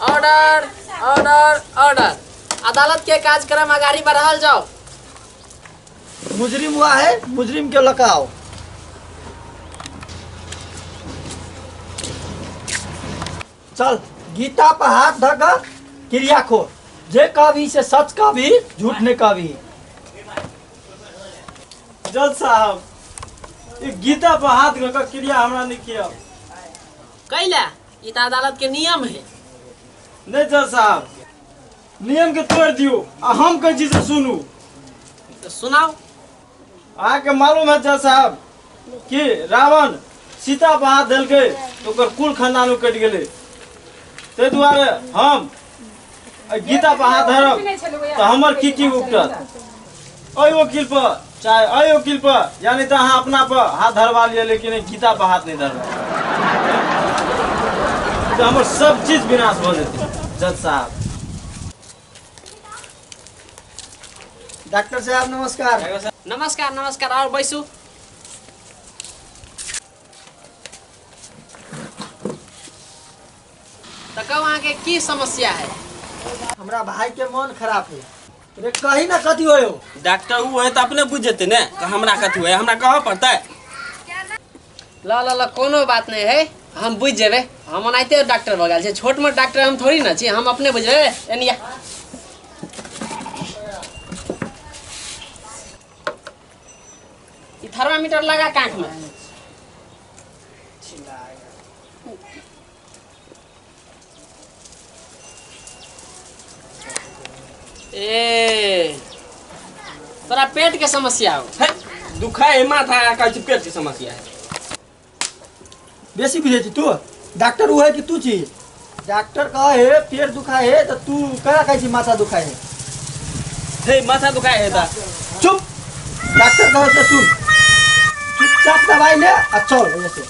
Order order order, अदालत के कार्यक्रम अगाड़ी बढ़ाल जाओ। मुजरिम हुआ है, मुजरिम के लकाओ। चल गीता पर हाथ धक क्रिया खो, जे कहबी से सच कहबी, झूठ नहीं कहबी। जज साहब, ई गीता पर हाथ धऽ कऽ क्रिया हमरा नहीं किया। कैला? ई तऽ अदालत के नियम है। नहीं जज साहब, नियम के तोड़ दियो आ हम कहै छी से सुनू। तऽ सुनाउ। अहाँके मालूम है जज साहब कि रावण सीता पर हाथ देलकै तऽ ओकर कुल खानदान कटि गेलै, ताहि दुआरे हम एहि गीता पर हाथ धरब तऽ हमर की की उपटत? एहि वकील पर चाहे एहि वकील पर, यानी तऽ अहाँ अपना पर हाथ धरवा लिअ, लेकिन एहि गीता पर हाथ नहि धरबा तऽ हमर सब चीज विनाश भऽ जेतै जज साहब। डॉक्टर साहब नमस्कार। नमस्कार नमस्कार, और बैसू। तऽ कहू अहाँके की समस्या है? हमरा भाई के मन खराब है रे, कही ना कथी होयो। डॉक्टर ऊ है तऽ अपने बुझ जेतै ने कि हमरा कथी होय, हमरा कहऽ पड़तै? ल ल ल, कोनो बात नहीं है, हम बुझि जेबै। हम ओनाहिते डॉक्टर भऽ गेल छी, छोट मोट डॉक्टर हम थोड़ी ना छी, हम अपने बुझि जेबै। एनिया ई थर्मामीटर लगा कांख में। ए तोरा पेट के समस्या हो? है, दुखा है माथा, कहै छी पेट के समस्या है। बेसी बुझै छी तू? डॉक्टर उ है कि तू छी डॉक्टर? कहे है पेट दुखाए है तो तू कया कहै छी माथा दुखाए है? हे, माथा दुखाए है तऽ। चुप, डॉक्टर कहे से सुन, चुपचाप दवाई ले आ चल ऐसे।